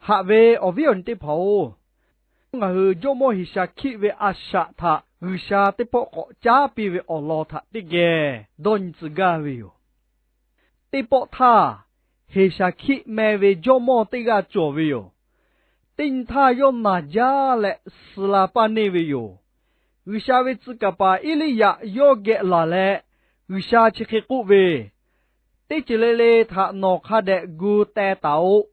Haꞈ ve awˬ viˉ awˬ nyi teˇ hpaˍ-oˬ, ngaˬ hui Jawˇmawˇ Heˍsaˍhkiˆ ve a shaꞈ htaꞈ G'uiˬsha teˇ pawˆ k'awꞈ caˉ piˇ ve awˬ lawn htaꞈ teˇ geh dawˇ nyi tcuh gaˇ ve yoˬ. Teˇ pawˆ htaˇ, Heˍsaˍhkiˆ meh ve jawˇmawˇ teˇ g'aˇ cawˬ ve yoˬ. Teˇ nyi htaˇ yawˇ naˬ jaˇ leh suh la paˇ neˇ ve yoˬ. G'uiˬsha ve tcuh kaˍ paˍ Eˇliˇyaꞈ yawˇ geh laˬ leh, G'uiˬsha chi hk'e k'oˆ ve, Teˇ ceuˬ le le htaꞈ nawˬ hk'a dehꞈ gu teh taˍ-oꞈ.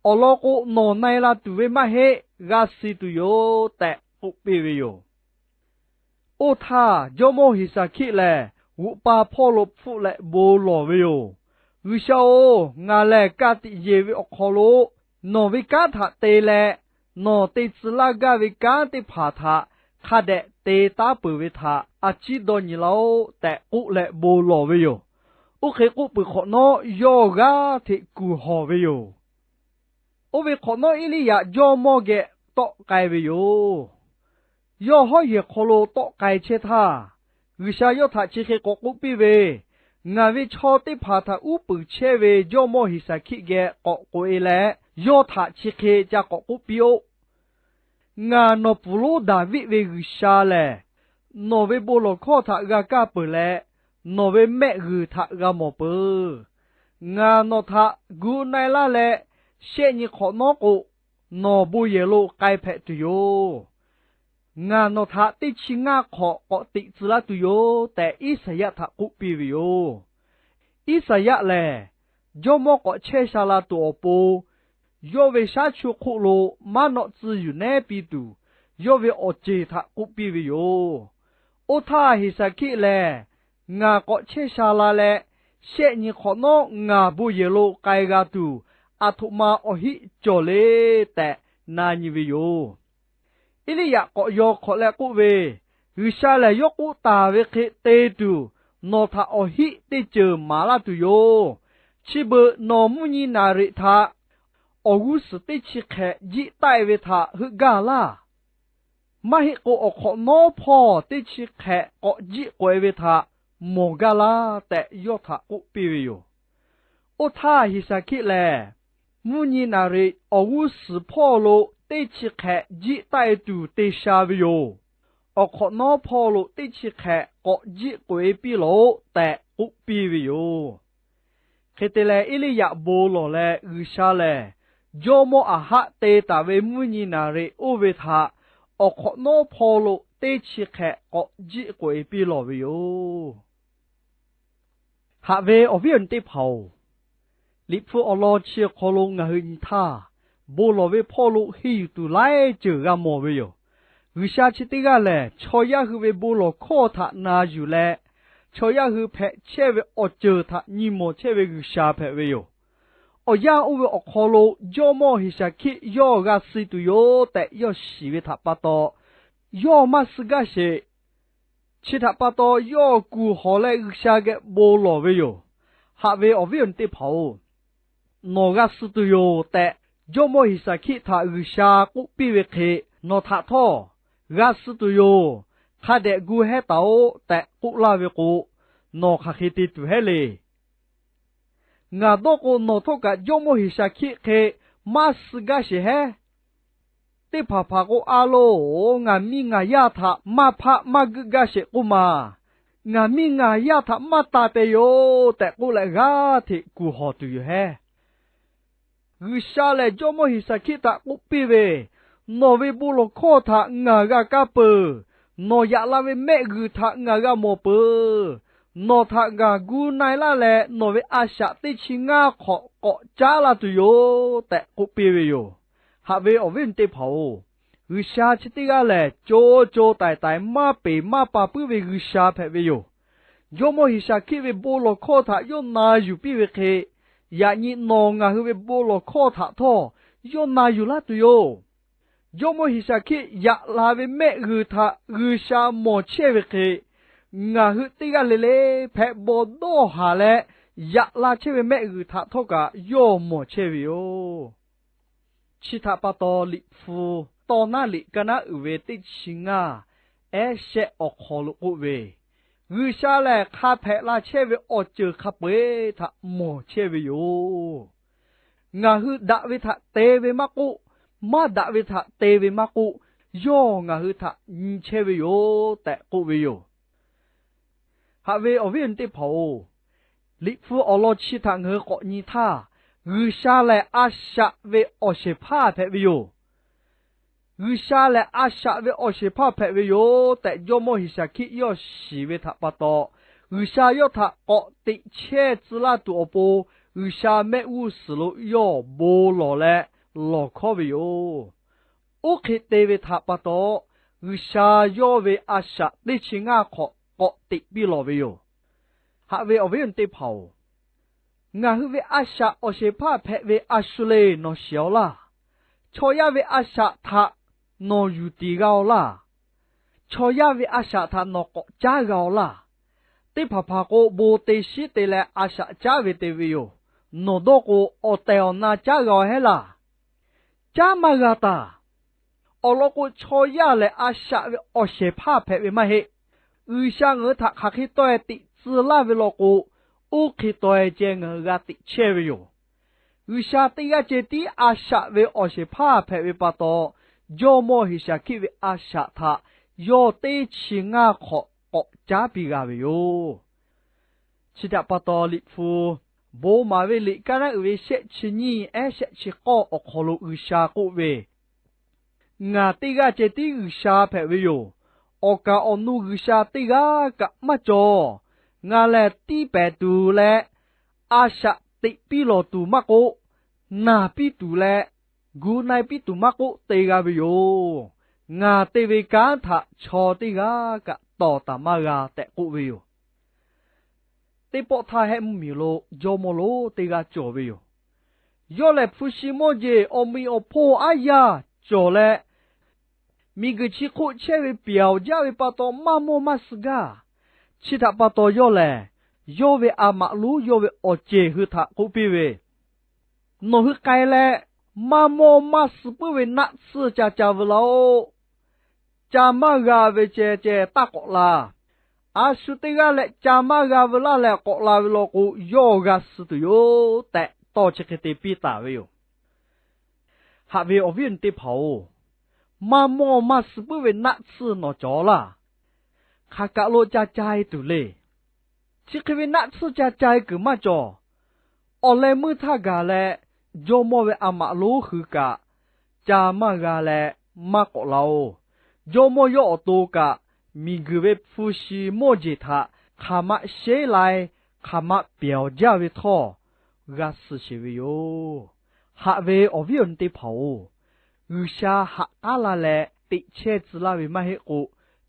Awˬ lawn k'o, nawˬ na-e la tuˬ ve maˇ heˆ, g'a suh tuˬ yoˬ tehꞈ k'oˆ piˇ ve yoˬ. Oˇ htaˇ, jawˇmawˇ Heˍsaˍhkiˆ lehˬ g'oꞈ pa hpawˇ lo hpfuhˆ leh bon lawˬ ve yoˬ. G'uiˬsha-oˬ, ngaˬ lehˬ ka tiꞈ yeˬ ve awˬ hk'aw lo nawˬ ve kanˉ htaꞈ te leh, nawˬ te tcuh laˇ gaˇ ve kanˉ teˇ hpaˍ htaꞈ hk'a dehꞈ te taˉ peuˬ ve htaꞈ a ciˉ dawˇ nyi laˇ-oˆ tehꞈ k'oˆ leh bon lawˬ ve yoˬ. Oˇ hk'e k'oˆ peuˬ hk'awꞈ nawˉ, yawˇ g'aˇ hteꞈ kuˬ hawˬ ve yoˬ. Oˇ ve hk'awꞈ nawˉ, Eˇliˇyaꞈ jawˇmawˇ geh tawˆ k'ai ve yoˬ. Yawˇ hawˉ yehˬ hk'aw lo tawˆ k'ai chehˇ htaˇ, G'uiˬsha yawˇ htaꞈ chi hk'e k'awꞈ k'oˆ piˇ ve, Ngaˬ ve chaw teˇ hpaˍ htaꞈ uˉ peunˍ chehˇ ve jawˇmawˇ Heˍsaˍhkiˆ geh k'awꞈ k'oꞈ-e leh, yawˇ htaꞈ chi hk'e ca k'awꞈ k'oˆ piˇ-oˆ. Ngaˬ nawˬ pfuhˍ lonˉ Daˍviˆ ve G'uiˬsha lehˬ, nawˬ ve bon lawˬ hkawˇ htaꞈ g'a kaˇ peuˬ leh, nawˬ ve mehˆ g'uiˬ htaꞈ g'a mawˬ peuˬ. Ngaˬ nawˬ htaꞈ gu na-e laˇ leh, shehˆ nyi hk'awꞈ nawˉ k'o, nawˬ bon yehˬ lo k'ai hpehꞈ tuˬ yoˬ. Ngaˬ nawˬ htaꞈ teˇ chi ngaˇ hk'awꞈ k'awꞈ teꞈ tcuh laˇ tuˬ yoˬ tehꞈ, Iˉsaˍyaˆ htaꞈ k'oˆ piˇ ve yoˬ. Iˉsaˍyaˆ lehˬ, jawˇmawˇ k'awꞈ chehˇ sha la tuˬ awˬ pon, yawˇ ve shaˉ chu hk'oˆ lo maˉ nawˆ tcuh yuˬ nehˉ piˇ tuˬ, yawˇ ve awˬ ceˬ htaꞈ k'oˆ piˇ ve yoˬ. Oˇ htaˇ, Heˍsaˍhkiˆ lehˬ, Ngaˬ k'awꞈ chehˇ sha la leh, shehˆ nyi hk'awꞈ nawˉ ngaˬ bon yehˬ lo k'ai g'a tuˬ, aˬ htoꞈ ma awˬ hiˆ cawˬ le tehꞈ na nyi ve yoˬ. Eˇliˇyaꞈ k'awꞈ yaw hk'awꞈ leh k'oˆ ve, G'uiˬsha lehˬ yawˇ k'oˆ taˍ ve hk'e te tuˬ, nawˬ htaꞈ awˬ hiˆ teˇ ceuˬ maˍ laˇ tuˬ yoˬ. Chi beuꞈ nawˬ mvuhˇ nyi naˍriˍ htaꞈ awˬ g'uˇ suhˍ teˇ chi hk'ehꞈ jiˆ taˆ-e ve htaꞈ heuˆ gaˇ laˇ. Maˇ heˆ k'o, awˬ hk'awꞈ nawˉ hpawˇ teˇ chi hk'ehꞈ k'awꞈ jiˆ k'oꞈ-e ve htaꞈ mawˬ gaˇ laˇ tehꞈ, yawˇ htaꞈ k'oˆ piˇ ve yoˬ. Oˇ htaˇ, Heˍsaˍhkiˆ lehˬ mvuhˇ nyi naˍriˍ awˬ g'uˇ suhˍ hpawˇ lo teˇ chi hk'ehꞈ jiˆ taˆ-e tuˬ te sha ve yoˬ. Awˬ hk'awꞈ nawˉ hpawˇ lo teˇ chi hk'ehꞈ k'awꞈ jiˆ k'oꞈ-e piˇ lawˬ-oꞈ tehꞈ k'oˆ piˇ ve yoˬ. Hk'e te leh, Eˇliˇyaꞈ bon lawˬ leh, G'uiˬsha lehˬ jawˇmawˇ Aˍhaˆ te taˍ ve mvuhˇ nyi naˍriˍ oˇ ve htaꞈ awˬ hk'awꞈ nawˉ hpawˇ lo teˇ chi hk'ehꞈ k'awꞈ jiˆ k'oꞈ-e piˇ lawˬ ve yoˬ. Haꞈ ve awˬ viˉ awˬ nyi teˇ hpaˍ-oˬ, Liꞈ hpu awˬ lawn chi awˬ hk'aw lo ngaˬ hui nyi htaˇ, bon lawˬ ve hpawˇ lo henˇ yuˬ tuˬ laiˉ ceuˬ g'a mawˬ ve yoˬ. G'uiˬsha chi teˇ g'aˇ lehˬ, chaw yaˇ hui ve bon lawˬ hkawˇ htaꞈ na yuˬ leh, chaw yaˇ hui hpehꞈ chehˇ ve awˬ ceuˬ htaꞈ nyi mawˬ chehˇ ve G'uiˬsha hpehꞈ ve yoˬ. Awˬ yanˇ oˇ ve awˬ hk'aw lo jawˇmawˇ Heˍsaˍhkiˆ yawˇ g'a suh tuˬ yoˬ tehꞈ yawˇ shiˍ ve htaꞈ pa taw, yawˇ maˇ suh gaˇ sheˍ. Chi htaꞈ pa taw, yawˇ kuˬ hawˬ leh G'uiˬsha geh bon lawˬ ve yoˬ. Haꞈ ve awˬ viˉ awˬ nyi teˇ hpaˍ-oˬ, nawˬ g'a suh tuˬ yoˬ tehꞈ jawˇmawˇ Heˍsaˍhkiˆ htaꞈ G'uiˬsha k'oˆ piˇ ve hk'e, nawˬ htaꞈ htawˇ, G'a suh tuˬ yoˬ, hk'a dehꞈ gu hehˉ taˍ-oꞈ tehꞈ k'oˆ laˇ ve k'o, nawˬ hk'aˬ hk'e te tuˬ hehˉ le. Ngaˬ dawˇ k'o, nawˬ htawˇ kaꞈ jawˇmawˇ Heˍsaˍhkiˆ hk'e maˇ suh gaˇ sheˍ hehˉ. Teˇ hpaˍ hpaˍ k'o, A loˬ, ngaˬ miˇ ngaˬ yaˇ htaꞈ maˇ hpaˆ maˇ geuˆ gaˇ sheˍ k'oˆ maˬ, ngaˬ miˇ ngaˬ yaˇ htaꞈ maˇ ta te yoˬ tehꞈ k'oˆ leh, g'aˇ hteꞈ kuˬ hawˬ tuˬ yoˬ hehˉ. G'uiˬsha lehˬ, jawˇmawˇ Heˍsaˍhkiˆ htaꞈ k'oˆ piˇ ve, Nawˬ ve bon lawˬ hkawˇ htaꞈ ngaˬ g'a kaˇ peuˬ. Nawˬ yaꞈ la ve mehˆ g'uiˬ htaꞈ ngaˬ g'a mawˬ peuˬ. Nawˬ htaꞈ ngaˬ gu na-e laˇ leh, nawˬ ve a shaꞈ teˇ chi ngaˇ hk'awꞈ k'awꞈ caˉ laˇ tuˬ yoˬ tehꞈ k'oˆ piˇ ve yoˬ. Haꞈ ve awˬ viˉ awˬ nyi teˇ hpaˍ-oˬ, G'uiˬsha chi teˇ g'aˇ lehˬ, co co taiˍ taiˍ maˇ peˍ maˇ pa puiˉ ve G'uiˬsha hpehꞈ ve yoˬ. Jawˇmawˇ Heˍsaˍhkiˆ ve bon lawˬ hkawˇ htaꞈ yawˇ na yuˬ piˇ ve hk'e, yaꞈ nyi nawˬ ngaˬ hui ve bon lawˬ hkawˇ htaꞈ htawˇ yawˇ na yuˬ laˇ tuˬ yoˬ. Jawˇmawˇ Heˍsaˍhkiˆ yaꞈ la ve mehˆ g'uiˬ htaꞈ G'uiˬsha mawˬ chehˇ ve hk'e, ngaˬ hui teˇ g'aˇ le le hpehꞈ bawˬ dawˇ haˍ leh, yaꞈ la chehˇ ve mehˆ g'uiˬ htaꞈ htawˇ kaꞈ yawˇ mawˬ chehˇ ve yoˬ. Chi htaꞈ pa taw, Liꞈ hpu tawˇ naˉ liꞈ kaˇ naˉ uiˍ ve teˇ chi ngaˇ, ehˉ shehˆ awˬ hk'aw lo k'oˆ ve, G'uiˬsha lehˬ hk'a hpehꞈ la chehˇ ve awˬ ceuˬ hk'a peu-eˬ htaꞈ mawˬ chehˇ ve yoˬ. Ngaˬ hui daꞈ ve htaꞈ te ve maˇ k'oˆ, maˇ daꞈ ve htaꞈ te ve maˇ k'oˆ, yawˇ ngaˬ hui htaꞈ nyi chehˇ ve yoˬ tehꞈ k'oˆ ve yoˬ. Haꞈ ve awˬ viˉ awˬ nyi teˇ hpaˍ-oˬ, Liꞈ hpu awˬ lawn chi htaꞈ ngaˬ hui k'awꞈ nyi htaˇ, G'uiˬsha lehˬ a shaꞈ ve awˬ shehˍ hpaˇ hpehꞈ ve yoˬ. G'uiˬsha lehˬ a shaꞈ ve awˬ shehˍ hpaˇ hpehꞈ ve yoˬ tehꞈ, jawˇmawˇ Heˍsaˍhkiˆ yawˇ shiˍ ve htaꞈ pa taw, G'uiˬsha yawˇ htaꞈ k'awꞈ teꞈ chehˇ tcuh laˇ tuˬ awˬ pon, G'uiˬsha mehˆ g'uˇ suhˍ lo yawˇ bon lawˬ leh lawˬ hkawˉ ve yoˬ. Oˇ hk'e te ve htaꞈ pa taw, G'uiˬsha yawˇ ve a shaꞈ teˇ chi ngaˇ hk'awꞈ k'awꞈ teꞈ piˇ lawˬ ve yoˬ. Haꞈ ve awˬ viˉ awˬ nyi teˇ hpaˍ-oˬ, ngaˬ hui ve a shaꞈ awˬ shehˍ hpaˇ hpehꞈ ve a shu le nawˬ shiˍ-aw laˇ. Chaw yaˇ ve a shaꞈ htaꞈ nawˬ yuˬ tiˍ g'a-aw laˇ. Chaw yaˇ ve a shaꞈ htaꞈ nawˬ k'awꞈ caˉ g'a-aw laˇ. Teˇ hpaˍ hpaˍ k'o, bon te shiˉ te leh a shaꞈ caˉ ve te ve yoˬ. Nawˬ dawˇ k'o, awˬ tehˬ awˬ na caˉ g'a-aw heˆ laˇ. Caˉ maˇ g'a taˬ. Awˬ lawn k'o, chaw yaˇ lehˬ a shaꞈ ve awˬ shehˍ hpaˇ hpehꞈ ve maˇ heˆ. G'uiˬsha ngaˬ hui htaꞈ hk'aˬ hk'e taweh teꞈ tcuh laˇ ve law k'o, oˇ hk'e taweh ceh ngaˬ hui g'a teꞈ chehˇ ve yoˬ. G'uiˬsha teˇ g'aˇ ceh tiˉ a shaꞈ ve awˬ shehˍ hpaˇ hpehꞈ ve pa taw, jawˇmawˇ Heˍsaˍhkiˆ ve a shaꞈ htaꞈ yawˇ teˇ chi ngaˇ hk'awꞈ k'awꞈ caˉ piˇ g'a ve yoˬ. Chi htaꞈ pa taw, Liꞈ hpu bon maˍ ve liꞈ kaˇ naˉ uiˍ ve shehˆ chi nyiˇ ehˉ shehˆ chi k'awˇ awˬ hk'aw lo G'uiˬsha k'oˆ ve, Ngaˬ teˇ g'aˇ ceh tiˉ G'uiˬsha hpehꞈ ve yoˬ. Awˬ kaˍ awˬ nu G'uiˬsha teˇ g'aˇ kaꞈ maˇ cawˬ. Ngaˬ lehˬ tiˇ pehˍ tuˬ leh, a shaꞈ teꞈ piˇ lawˬ tuˬ maˇ k'oˆ, naˬ piˇ tuˬ leh, gu na-e piˇ tuˬ maˇ k'oˆ te g'a ve yoˬ. Ngaˬ te ve kanˉ htaꞈ chaw teˇ g'aˇ kaꞈ tawˍ taˍ maˇ g'a tehꞈ k'oˆ ve yoˬ. Teˇ pawˆ htaˇ, hehˆ mvuhˇmiˬ lo jawˇmawˇ lonˉ teˇ g'aˇ cawˬ ve yoˬ. Yawˇ lehˬ, hpu shi mawˇ jeˬ awˬ meꞈ awˬ hponˇ aˉ yaˇ cawˬ leh, miˬguiˬ chi hk'oˆ chehˇ ve pyawˬ jaˇ ve pa taw, maˇ mawˇ maˇ suh gaˇ. Chi htaꞈ pa taw, yawˇ lehˬ yawˇ ve a maꞈ lonˉ yawˇ ve awˬ ceˬ hui htaꞈ k'oˆ piˇ ve, Nawˬ hui k'ai leh, maˇ mawˇ maˇ suh puiˉ ve naˆ tsuhˇ ca ca veu laˇ-oˆ. Ca maˇ g'a ve ceh ceh taˇ k'awꞈ la. A shu teˇ g'aˇ leh ca maˇ g'a veu laˇ leh k'awꞈ la ve law k'o, yawˇ g'a suh tuˬ yoˬ tehꞈ, tawˇ chi hk'e te piˇ taˍ ve yoˬ. Haꞈ ve awˬ viˉ awˬ nyi teˇ hpaˍ-oˬ, maˇ mawˇ maˇ suh puiˉ ve naˆ tsuhˇ nawˬ cawˬ laˇ. Hk'aˬ kaˬ lo ca ca-e tuˬ le. Chi hk'e ve naˆ tsuhˇ ca ca-e kuiˬ maˇ cawˬ. Awˬ leh meuˇ htaˇ gaˬ leh, jawˇmawˇ ve a maꞈ lonˉ hui kaꞈ ca maˇ g'a leh maˇ k'awꞈ la-oˬ. Jawˇmawˇ yawˇ awˬ to kaꞈ, miˬguiˬ ve hpu shi mawˇ jeˬ htaꞈ hk'aˬ ma sheˉ lai, hk'aˬ ma pyawˬ jaˇ ve htawˇ, g'a suh sheˍ ve yoˬ. Haꞈ ve awˬ viˉ awˬ nyi teˇ hpaˍ-oˬ, G'uiˬsha haꞈ k'aˉ la leh teꞈ chehˇ tcuh laˇ ve maˇ heˆ k'o,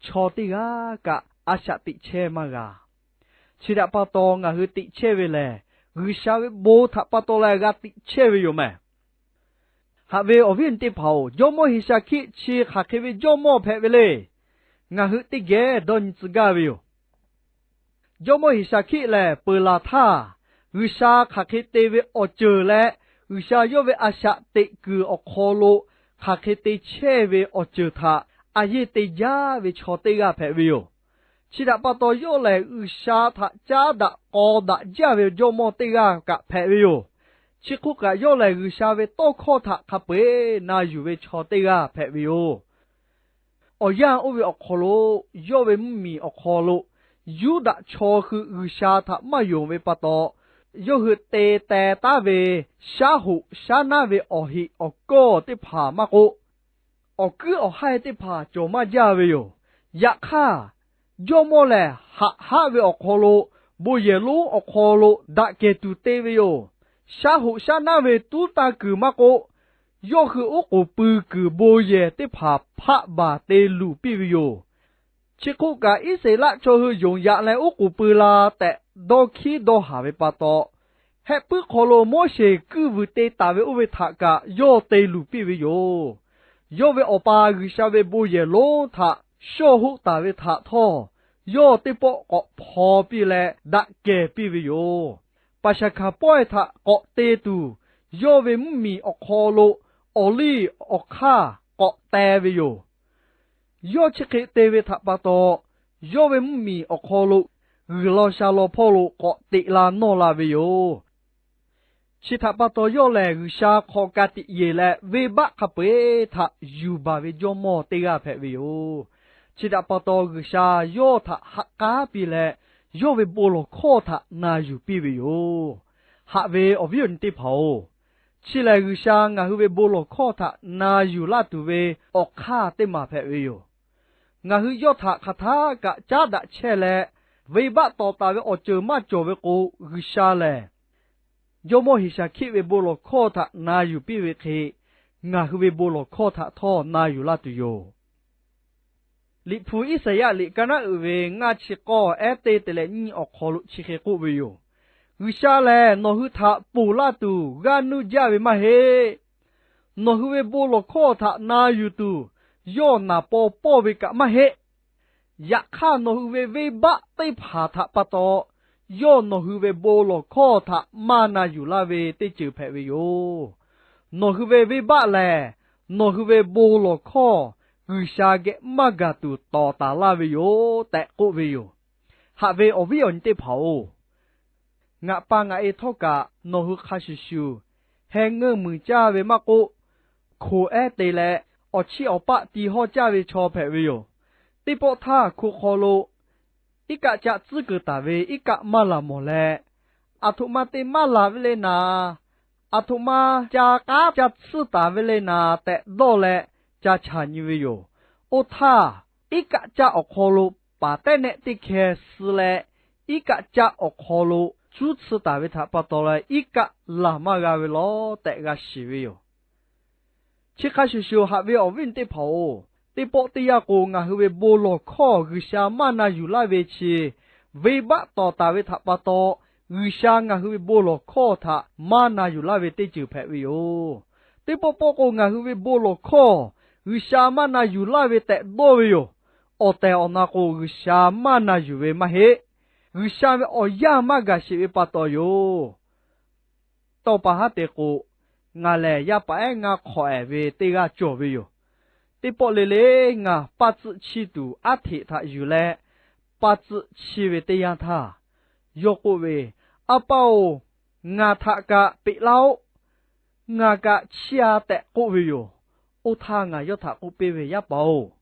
chaw teˇ g'aˇ kaꞈ a shaꞈ teꞈ chehˇ maˇ g'a. Chi htaꞈ pa taw, ngaˬ hui teꞈ chehˇ ve lehˬ, G'uiˬsha ve bon htaꞈ pa taw leh g'a teꞈ chehˇ ve yoˬ mehˬ. Haꞈ ve awˬ viˉ awˬ nyi teˇ hpaˍ-oˬ, jawˇmawˇ Heˍsaˍhkiˆ chi hk'aˬ hk'e ve jawˇmawˇ hpehꞈ ve le. Ngaˬ hui teˇ geh dawˇ nyi tcuh gaˇ ve yoˬ. Jawˇmawˇ Heˍsaˍhkiˆ lehˬ, peuˬ laˬ htaˇ G'uiˬsha hk'aˬ hk'e te ve awˬ ceuˬ leh, G'uiˬsha yawˇ ve a shaꞈ teꞈ kuiˬ awˬ hk'aw lo hk'aˬ hk'e te chehˇ ve awˬ ceuˬ htaꞈ a yeˇ te jaˇ ve chaw teˇ g'aˇ hpehꞈ ve yoˬ. Chi htaꞈ pa taw, yawˇ lehˬ G'uiˬsha htaꞈ caˉ daꞈ k'aw daꞈ jaˇ ve jawˇmawˇ teˇ g'aˇ kaꞈ hpehꞈ ve yoˬ. Chi hk'oˆ kaꞈ, yawˇ lehˬ G'uiˬsha ve tawˇ hkawˇ htaꞈ hk'a peu-eˬ na yuˬ ve chaw teˇ g'aˇ hpehꞈ ve yoˬ. Awˬ yanˇ oˇ ve awˬ hk'aw lo, yawˇ ve mvuhˇmiˬ awˬ hk'aw lo Yuˇdaꞈ chaw hui G'uiˬsha htaꞈ maˇ yonˍ ve pa taw, yawˇ hui te teh taˉ ve shaˉ hoꞈ shaˉ naˉ ve awˬ heꞈ awˬ kawˇ teˇ hpaˍ maˇ k'oˆ, awˬ kuiˉ awˬ haiˇ teˇ hpaˍ cawˬ maˇ jaˇ ve yoˬ. Yaꞈ hk'aˇ, jawˇmawˇ lehˬ haꞈ haˆ ve awˬ hk'aw lo, bon yehˬ lonˉ awˬ hk'aw lo daꞈ kehˬ tuˬ te ve yoˬ. Shaˉ hoꞈ shaˉ naˉ ve tuˉ tanˇ kuiˬ maˇ k'oˆ, yawˇ hui oˉ k'oˍ pui kuiˬ bon yehˬ teˇ hpaˍ hpaˆ baˬ te luˬ piˇ ve yoˬ. Chi hk'oˆ kaꞈ, Iˉsaˍreˍlaˆ chaw hui yonˍ yaꞈ leh oˉ k'oˍ pui la tehꞈ dawˇ hkiˉ dawˇ haˍ ve pa taw, hehˆ puiˉ hk'aw lo Moˉseˍ kuiˇ vuiˬ te taˍ ve oˇ ve htaꞈ kaꞈ yawˇ te luˬ piˇ ve yoˬ. Yawˇ ve Awˬ pa G'uiˬsha ve bon yehˬ lonˉ htaꞈ shawˇ hoˆ taˍ ve htaꞈ htawˇ, yawˇ teˇ pawˆ k'awꞈ hpaw piˇ leh daꞈ kehˬ piˇ ve yoˬ. Paˍsaˍhkaˍ pawehˇ htaꞈ k'awꞈ te tuˬ, yawˇ ve mvuhˇmiˬ awˬ hk'aw lo awˬ liˇ awˬ hk'aˇ k'awꞈ teh ve yoˬ. Yawˇ chi hk'e te ve htaꞈ pa taw, yawˇ ve mvuhˇmiˬ awˬ hk'aw lo g'uiˬ law sha law hpawˇ lo k'awꞈ teꞈ la nawˇ la ve yoˬ. Chi htaꞈ pa taw yawˇ lehˬ, G'uiˬsha hk'aw ka tiꞈ yeˬ leh venˇbaˆ hk'a peu-eˬ htaꞈ yuˬ baˬ ve jawˇmawˇ teˇ g'aˇ hpehꞈ ve yoˬ. Chi htaꞈ pa taw, G'uiˬsha yawˇ htaꞈ ha k'aˉ piˇ leh, yawˇ ve bon lawˬ hkawˇ htaꞈ na yuˬ piˇ ve yoˬ. Haꞈ ve awˬ viˉ awˬ nyi teˇ hpaˍ-oˬ, chi lehˬ G'uiˬsha ngaˬ hui ve bon lawˬ hkawˇ htaꞈ na yuˬ laˇ tuˬ ve awˬ hk'aˇ teˇ maˬ hpehꞈ ve yoˬ. Ngaˬ hui yawˇ htaꞈ hk'aˬ htaˆ kaꞈ caˉ daꞈ chehˇ leh, venˇbaˆ tawˍ taˍ ve awˬ ceuˬ maˇ cawˬ ve k'o, G'uiˬsha lehˬ jawˇmawˇ Heˍsaˍhkiˆ ve bon lawˬ hkawˇ htaꞈ na yuˬ piˇ ve hk'e, ngaˬ hui ve bon lawˬ hkawˇ htaꞈ htawˇ na yuˬ laˇ tuˬ yoˬ. Liꞈ hpu Iˉsaˍyaˆ liꞈ ka naˉ uiˍ ve ngaˇ chi k'awˇ ehˉ teˇ te leh nyiˇ awˬ hk'aw lo chi hk'e k'oˆ ve yoˬ. G'uiˬsha lehˬ, nawˬ hui htaꞈ ponˬ laˇ tuˬ g'aˇ nuˇ jaˇ ve maˇ heˆ. Nawˬ hui ve bon lawˬ hkawˇ htaꞈ na yuˬ tuˬ, yawˇ naˍ paw pawˇ ve kaꞈ maˇ heˆ. Yaꞈ hk'aˇ, nawˬ hui ve venˇbaˆ teˇ hpaˍ htaꞈ pa taw, yawˇ nawˬ hui ve bon lawˬ hkawˇ htaꞈ maˇ na yuˬ laˇ ve teˇ ceuˬ hpehꞈ ve yoˬ. Nawˬ hui ve venˇbaˆ lehˬ, nawˬ hui ve bon lawˬ hkawˇ G'uiˬsha geh maˇ gaˬ tuˬ tawˍ taˍ laˇ ve yoˬ tehꞈ k'oˆ ve yoˬ. Haꞈ ve awˬ viˉ awˬ nyi teˇ hpaˍ-oˬ, ngaˬ pa ngaˬ e htawˇ kaꞈ nawˬ hui hk'a shuˍ shuˍ heh ngeuˇ muiˬ caˇ ve maˇ k'oˆ, hkoˍ ehˉ te leh awˬ chiˇ awˬ paˆ ti hawˇ caˇ ve chaw hpehꞈ ve yoˬ. Teˇ pawˆ htaˇ hko hk'aw lo iˉ kaˆ caˆ tcuhˉ kuiˬ taˍ ve iˉ kaˆ maˇ laˬ mawˬ leh, aˬ htoꞈ ma te maˇ laˬ ve le naˍ, aˬ htoꞈ ma ca k'aˉ ca tsuhˇ taˍ ve le naˍ tehꞈ dawˇ leh ca chaˬ nyi ve yoˬ. Oˇ htaˇ, iˉ kaˆ caˆ awˬ hk'aw lo paˍ tehˉ nehˆ teˇ hkeh suh leh, iˉ kaˆ caˆ awˬ hk'aw lo cuˉ tsuhˇ taˍ ve htaꞈ pa taw leh iˉ kaˆ laˬ maˇ g'a ve law tehꞈ g'a shiˍ ve yoˬ. Chi hk'a shuˍ shuˍ, haꞈ ve awˬ viˉ awˬ nyi teˇ hpaˍ-oˬ, teˇ pawˆ teˇ yanˇ k'o, ngaˬ hui ve bon lawˬ hkawˇ G'uiˬsha maˇ na yuˬ laˇ ve chi, venˇbaˆ tawˍ taˍ ve htaꞈ pa taw, G'uiˬsha ngaˬ hui ve bon lawˬ hkawˇ htaꞈ maˇ na yuˬ laˇ ve teˇ ceuˬ hpehꞈ ve yoˬ. Teˇ pawˆ pawˆ k'o, ngaˬ hui ve bon lawˬ hkawˇ G'uiˬsha maˇ na yuˬ laˇ ve tehꞈ dawˇ ve yoˬ. Awˬ tehˬ awˬ na k'o, G'uiˬsha maˇ na yuˬ ve maˇ heˆ. G'uiˬsha ve awˬ yanˇ maˇ gaˬ sheˍ ve pa taw yoˬ. Tawˇ pa haˉ te k'o, ngaˬ lehˬ yaˇ paˍ ehˉ ngaˇ hk'awꞈ ehˍ ve teˇ g'aˇ cawˬ ve yoˬ. Teˇ pawˆ le le ngaˬ paˇ tcuhˆ chiˇ tuˬ aˉ hteꞈ htaꞈ yuˬ leh, paˇ tcuhˆ chiˇ ve teˇ yanˇ htaˇ, yawˇ k'oˆ ve, A pa-oˬ, ngaˬ htaꞈ kaꞈ peꞈ laˇ-oˆ. Ngaˬ kaꞈ chiˇ-a tehꞈ k'oˆ ve yoˬ. Oˇ htaˇ ngaˬ yawˇ htaꞈ k'oˆ piˇ ve, Yaˇ paˍ-oˬ,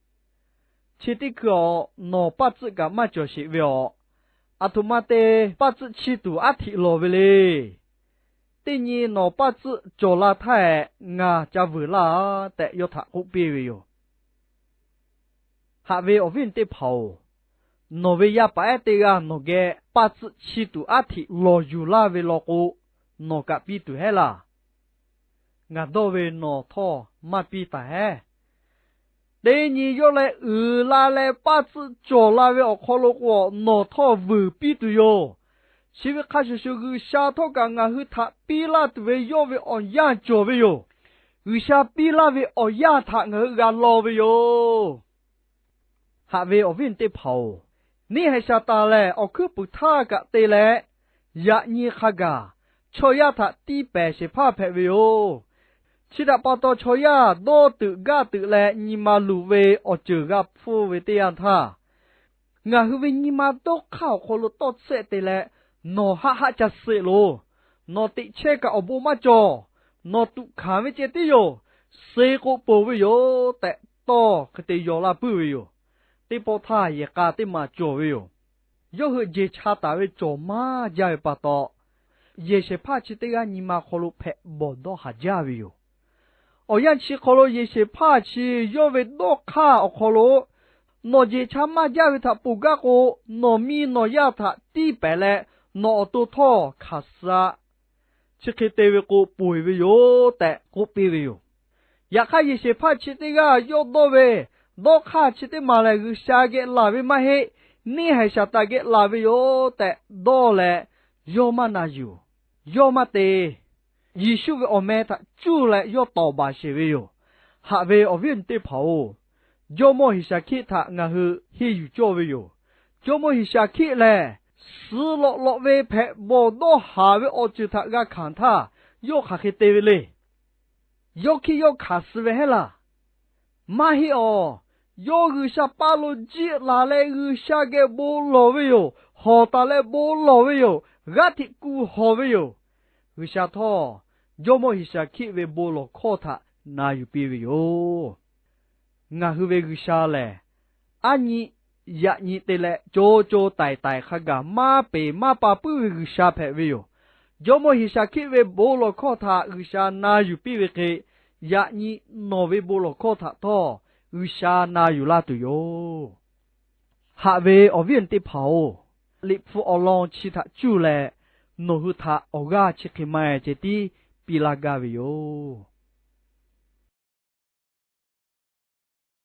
chi teˇ hkui-awˬ nawˬ paˇ tcuhˆ kaꞈ maˇ cawˬ sheˍ ve awˬ, aˬ htoꞈ ma te paˇ tcuhˆ chiˇ tuˬ aˉ hteꞈ lawˬ ve le. Teˇ nyi nawˬ paˇ tcuhˆ cawˬ la htaˇ-ehꞈ ngaˬ ca vuiˬ laˇ tehꞈ yawˇ htaꞈ k'oˆ piˇ ve yoˬ. Haꞈ ve awˬ viˉ teˇ hpaˍ-oˬ, nawˬ ve yaˇ paˍ ehˉ teˇ g'aˇ nawˬ geh paˇ tcuhˆ chiˇ tuˬ aˉ hteꞈ lawˬ yuˬ laˇ ve law k'o, nawˬ kaꞈ piˇ tuˬ hehˉ laˇ. Ngaˬ dawˇ ve nawˬ htawˇ maˇ piˇ taˍ hehˉ. Teˇ nyi yawˇ leh uiˍ la leh paˇ tcuhˆ cawˬ la ve awˬ hk'aw lo k'o, nawˬ htawˇ vuiˬ piˇ tuˬ yoˬ. Chi ve hk'a shuˍ shuˍ, G'uiˬsha htawˇ kaꞈ ngaˬ hui htaꞈ piˇ laˇ tuˬ ve yawˇ ve awˬ yanˇ cawˬ ve yoˬ. G'uiˬsha piˇ laˇ ve awˬ yanˇ htaꞈ ngaˬ hui g'a law ve yoˬ. Haꞈ ve awˬ viˉ teˇ hpaˍ-oˬ, neˇ haiˬ Saˍtanˍ lehˬ awˬ hkuiˉ puiˍ htaˇ kaꞈ te leh, yaꞈ nyi hk'a gaˬ chaw yaˇ htaꞈ tiˇ pehˍ shehˍ hpaˇ hpehꞈ ve yoˬ. Chi htaꞈ pa taw, chaw yaˇ dawˇ tuiꞈ gaˇ tuiꞈ leh nyi ma luˬ ve awˬ ceuˬ g'a hpfuhˇ ve teˇ yanˇ htaˇ, ngaˬ hui ve nyi ma dawˇ hk'aˇ awˬ hk'aw lo tawˇ tsuhˆ te leh, Nawˬ haˆ haˆ ca suh loˬ. Nawˬ teꞈ chehˇ kaꞈ awˬ bon maˇ cawˬ. Nawˬ tuꞈ hkanˍ ve ceh tiˉ yoˬ. Suh k'o ponˬ ve yoˬ tehꞈ, tawˇ hk'e te yaw laˇ puiˉ ve yoˬ. Teˇ pawˆ htaˇ yehˬ k'a teˇ maˬ cawˬ ve yoˬ. Yawˇ hui jeˬ cha taˍ ve cawˬ maˇ jaˇ ve pa taw, yehˬ shehˍ hpaˇ chi teˇ g'aˇ nyi ma hk'aw lo hpehꞈ bawˬ dawˇ haˍ jaˇ ve yoˬ. Awˬ yanˇ chi hk'aw lo yehˬ shehˍ hpaˇ chi yawˇ ve dawˇ hk'aˇ awˬ hk'aw lo, Nawˬ jeˬ cha maˇ jaˇ ve htaꞈ ponˬ gaˇ k'o, nawˬ miˇ nawˬ yaˇ htaꞈ tiˇ pehˍ leh, nawˬ awˬ to htawˇ hkanˍ suh-a. Chi hk'e te ve k'o, ponˬ eˬ ve yoˬ tehꞈ k'oˆ piˇ ve yoˬ. Yaꞈ hk'aˇ, yehˬ shehˍ hpaˇ chi teˇ g'aˇ yawˇ dawˇ ve dawˇ hk'aˇ chi teˇ maˬ lehˬ, G'uiˬsha geh laˬ ve maˇ heˆ, neˇ haiˬ Saˍtanˍ geh laˬ ve yoˬ tehꞈ dawˇ leh, yawˇ maˇ na yuˬ. Yawˇ maˇ te. Yeˍsuˆ ve awˬ meh htaꞈ cuˇ leh yawˇ tawˍ baˬ sheˍ ve yoˬ. Haꞈ ve awˬ viˉ awˬ nyi teˇ hpaˍ-oˬ, jawˇmawˇ Heˍsaˍhkiˆ htaꞈ ngaˬ hui henˇ yuˬ cawˇ ve yoˬ. Jawˇmawˇ Heˍsaˍhkiˆ lehˬ, suh lawꞈ lawꞈ ve hpehꞈ bawˬ dawˇ haˍ ve awˬ ceuˬ htaꞈ g'a hkanˍ htaˇ, yawˇ hk'aˬ hk'e te ve le. Yawˇ hkiˆ yawˇ hkanˍ suh ve heˆ laˇ. Maˇ heˆ awˬ. Yawˇ G'uiˬsha paˇ lo jiˆ laˬ leh G'uiˬsha geh bon lawˬ ve yoˬ. Hawˬ taˍ leh bon lawˬ ve yoˬ. G'aˇ hteꞈ kuˬ hawˬ ve yoˬ. G'uiˬsha htawˇ, Jawˇmawˇ Heˍsaˍhkiˆ ve bon lawˬ hkawˇ htaꞈ na yuˬ piˇ ve yoˬ. Ngaˬ hui ve G'uiˬsha lehˬ, aˉ nyi yaꞈ nyi te leh co co taiˍ taiˍ hk'a gaˬ maˇ peˍ maˇ pa puiˉ ve G'uiˬsha hpehꞈ ve yoˬ. Jawˇmawˇ Heˍsaˍhkiˆ ve bon lawˬ hkawˇ htaꞈ G'uiˬsha na yuˬ piˇ ve hk'e, yaꞈ nyi nawˬ ve bon lawˬ hkawˇ htaꞈ htawˇ G'uiˬsha na yuˬ laˇ tuˬ yoˬ. Haꞈ ve awˬ viˉ awˬ nyi teˇ hpaˍ-oˬ, Liꞈ hpu awˬ lawn chi htaꞈ cuˇ leh nawˬ hui htaꞈ awˬ g'aˇ chi hk'e maˇ ceh tiˉ piˇ laˇ gaˇ ve yoˬ.